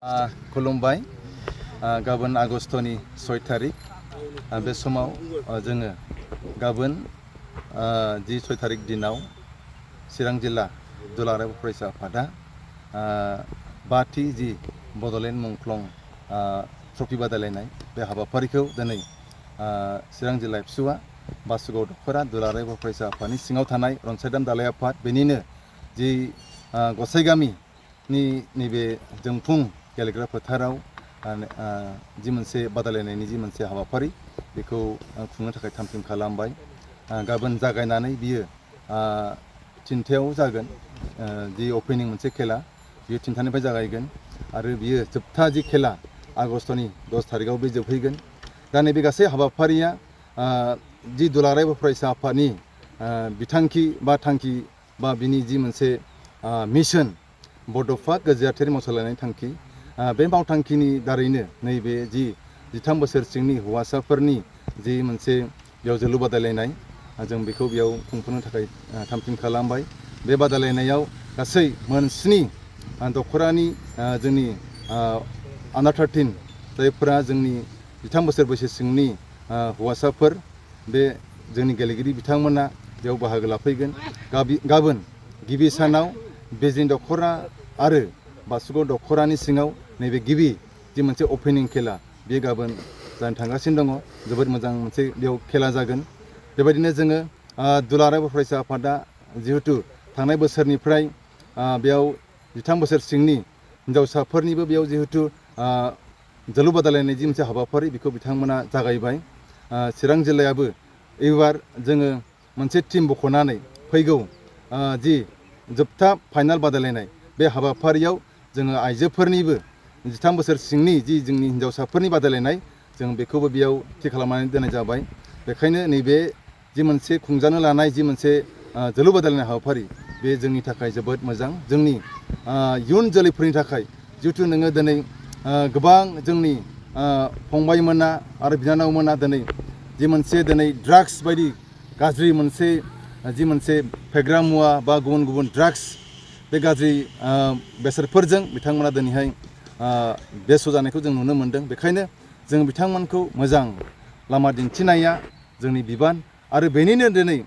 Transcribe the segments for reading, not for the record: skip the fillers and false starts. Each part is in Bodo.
खुलुमबाय गाबोन आगष्टनि 6 तारिख बे समाव जोङो गाबोन जि 6 तारिख दिनाव चिरां जिल्ला दुलाराय फरायसा आफादा बाथि जि बड'लेण्ड मुंख्लं ट्रफि बादायलायनाय बे हाबाफारिखौ दिनै चिरां जिल्ला एबसुआ बासुगाव दख'रा दुलाराय फरायसा आफादनि सिङाव थानाय रनसायदाम दालाय आफाद बेनिनो जि गसाइगामिनि नैबे जोंफुं गेलेग्रा फोथाराव जि मोनसे बादायलायनायनि जि मोनसे हाबाफारि बेखौ खुंनो थाखाय थाम-थिम खालामबाय। गाबोन जागायनानै बियो 3थायाव जागोन। जि अपेनिं मोनसे खेला बियो 3थानिफ्राय जागायगोन आरो बियो जोबथा जि खेला आगष्टनि 10 तारिखआव बे जोबहैगोन। दा नैबे गासै हाबाफारिया जि दुलाराय फरायसा आफादनि बिथांखि बा थांखि बा बिनि जि मोनसे मिशन बड'फा गोजोआरि मावसोलायनाय थांखि बे मावथांखिनि दारैनो नैबे जि 13 बोसोर सिंनि हौवासाफोरनि जि मोनसे बेयाव जोलुर बादायलायनाय जों बेखौ बेयाव खुंफुंनो थाखाय थाम-थिम खालामबाय। बे बादायलायनायाव गासै मोन 7 दख'रानि जोंनि आन्डार 13 जायफोरा जोंनि 13 बोसोर बैसो सिंनि हौवासाफोर बे जोंनि गेलेगिरि बिथांमोना बेयाव बाहागो लाफैगोन। गाबोन गिबि सानाव बेजिं दख'रा आरो बासुगाव दख'रानि सिङाव नैबे गिबि जि मोनसे अपेनिं खेला बे गाबोन जानो थांगासिनो दङ। जोबोद मोजां मोनसे बेयाव खेला जागोन। बेबायदिनो जोङो दुलाराय फरायसा आफादा जिहेतु थांनाय बोसोरनिफ्राय बेयाव 13 बोसोर सिंनि हिन्जावसाफोरनिबो बेयाव जिहेतु जोलुर बादायलायनाय जि मोनसे हाबाफारि बेखौ बिथांमोना जागायबाय। चिरां जिल्लायाबो एबार जोङो मोनसे टिम बख'नानै फैगौ जि जोबथा फाइनाल बादायलायनाय बे हाबाफारियाव जोङो आइजोफोरनिबो 13 बोसोर सिंनि जि जोंनि हिन्जावसाफोरनि बादायलायनाय जों बेखौबो बेयाव थि खालामनानै दोननाय जाबाय। बेखायनो नैबे जि मोनसे खुंजानो लानाय जि मोनसे जोलुर बादायलायनाय हाबाफारि बे जोंनि थाखाय जोबोद मोजां। जोंनि इयुन जोलैफोरनि थाखाय जिहेतु नोङो दिनै गोबां जोंनि फंबायमोना आरो बिनानावमोना दिनै जि मोनसे दिनै ड्राग्स बायदि गाज्रि मोनसे जि मोनसे फेग्रा मुवा बा गुबुन गुबुन ड्राग्स बे गाज्रि बेसादफोरजों बिथांमोना दिनैहाय बेस्थ' जानायखौ जों नुनो मोन्दों। बेखायनो जों बिथांमोनखौ मोजां लामा दिन्थिनाया जोंनि बिबान आरो बेनिनो दिनै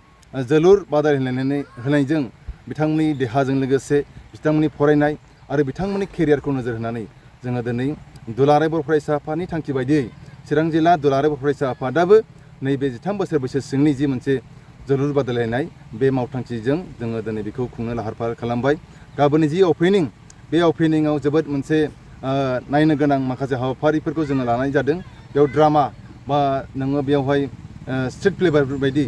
जोलुर बादायलायनायजों बिथांमोननि देहाजों लोगोसे बिथांमोननि फरायनाय आरो बिथांमोननि केरियारखौ नोजोर होनानै जोङो दिनै दुलाराय बर' फरायसा आफादनि थांखि बायदियै चिरां जिल्ला दुलाराय बर' फरायसा आफादाबो नैबे 13 बोसोर बैसो सिंनि जि मोनसे जोलुर बादायलायनाय बे मावथांखिजों जोङो दिनै बेखौ खुंनो लाहार फाहार खालामबाय। गाबोननि जि अपेनिं बे अपेनिंआव जोबोद मोनसे नायनो गोनां माखासे हाबाफारिफोरखौ जोङो लानाय जादों। बेयाव ड्रामा बा नोङो बेयावहाय स्ट्रिट प्ले बायदि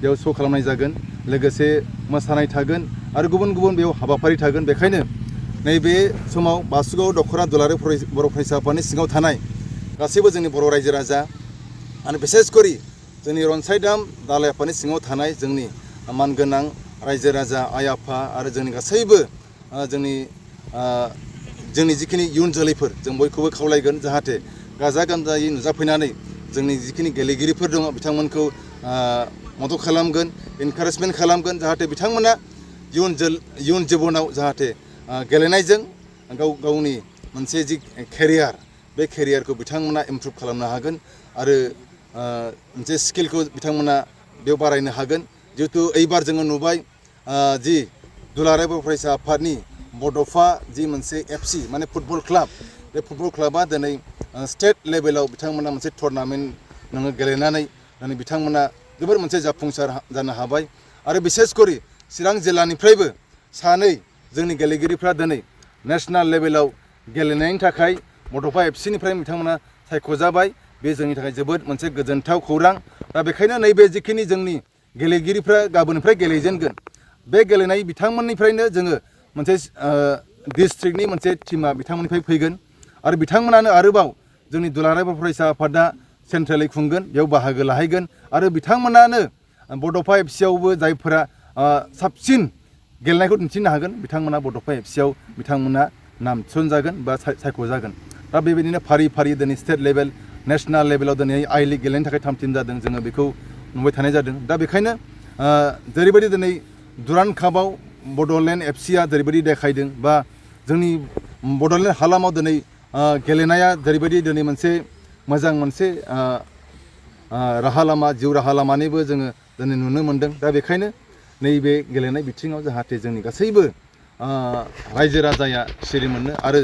बेयाव श' खालामनाय जागोन। लोगोसे मोसानाय थागोन आरो गुबुन गुबुन बेयाव हाबाफारि थागोन। बेखायनो नैबे समाव बासुगाव दख'रा दुलाराय बर' फरायसा आफादनि सिङाव थानाय गासैबो जोंनि बर' रायजो राजा आरो बिसेसकरि जोंनि रनसायदाम दालाय आफादनि सिङाव थानाय जोंनि मानगोनां रायजो राजा आइ आफा आरो जोंनि गासैबो जोंनि जिखिनि इयुन जोलैफोर जों बयखौबो खावलायगोन जाहाथे गाजा गोमजायै नुजाफैनानै जोंनि जिखिनि गेलेगिरिफोर दङ बिथांमोनखौ मदद खालामगोन, इनकारेजमेन्ट खालामगोन जाहाथे बिथांमोना इयुन जिबनाव जाहाथे गेलेनायजों गावनि मोनसे जि केरियार बे केरियारखौ बिथांमोना इमप्रुभ खालामनो हागोन आरो मोनसे स्किलखौ बिथांमोना बेयाव बारायनो हागोन। जिहेतु एइबार जोङो नुबाय जि दुलाराय बर' फरायसा आफादनि बड'फा जि मोनसे FC माने फुटबल क्लाब बे फुटबल क्लाबा दिनै स्टेट लेभेलाव बिथांमोना मोनसे टुर्नामेन्ट नोङो गेलेनानै दिनै बिथांमोना जोबोर मोनसे जाफुंसार जानो हाबाय आरो बिसेसकरि चिरां जिल्लानिफ्रायबो 2 जोंनि गेलेगिरिफ्रा दिनै नेसनेल लेभेलाव गेलेनायनि थाखाय बड'फा FCनिफ्राय बिथांमोना सायख'जाबाय। बे जोंनि थाखाय जोबोद मोनसे गोजोनथाव खौरां। दा बेखायनो नैबे जिखिनि जोंनि गेलेगिरिफ्रा गाबोननिफ्राय गेलेजेनगोन बे गेलेनाय बिथांमोननिफ्रायनो जोङो मोनसे डिस्ट्रिक्टनि मोनसे टिमा बिथांमोननिफ्राय फैगोन आरो बिथांमोनानो आरोबाव जोंनि दुलाराय बर' फरायसा आफादा सेन्ट्रेलै खुंगोन बेयाव बाहागो लाहैगोन आरो बिथांमोनानो बड'फा FCआवबो जायफोरा साबसिन गेलेनायखौ दिन्थिनो हागोन बिथांमोना बड'फा FCआव बिथांमोना नाम थिसनजागोन बा सायख'जागोन। दा बेबायदिनो फारि फारि दिनै स्टेट लेभेल नेसनेल लेभेलाव दिनै आइ लिग गेलेनो थाखाय थाम-थिम जादों जोङो बेखौ नुबाय थानाय जादों। दा बेखायनो जेरैबायदि दिनै दुरान्ड कापआव बड'लेण्ड FCआ जेरैबायदि देखायदों बा जोंनि बड'लेण्ड हालामाव दिनै गेलेनाया जेरैबायदि दिनै मोनसे मोजां मोनसे राहा लामा जिउ राहा लामानिबो जोङो दिनै नुनो मोन्दों दा बेखायनो नैबे गेलेनाय बिथिङाव जाहाथे जोंनि गासैबो रायजो राजाया सिरि मोनो आरो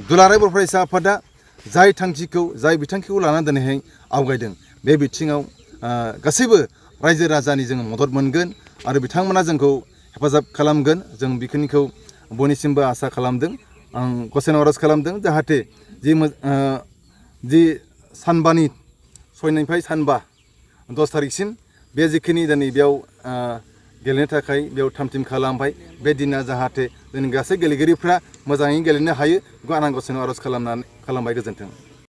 दुलाराय बर' फरायसा आफादा जाय थांखिखौ जाय बिथांखिखौ लानानै दिनैहाय आवगायदों बे बिथिङाव गासैबो रायजो राजानि जोङो मदद मोनगोन आरो बिथांमोना जोंखौ हेफाजाब खालामगोन जों बेखिनिखौ बयनिसिमबो आसा खालामदों आं गसाइनाव आर'ज खालामदों जाहाथे जि सानबानि 6निफ्राय सानबा 10 थारिखसिम बे जिखिनि दिनै बेयाव गेलेनो थाखाय बेयाव थाम थिम खालामबाय बे दिना जाहाथे जोंनि गासै गेलेगिरिफ्रा मोजाङै गेलेनो हायो बेखौ आनान गसाइनाव आर'ज खालामबाय गोजोन्थों।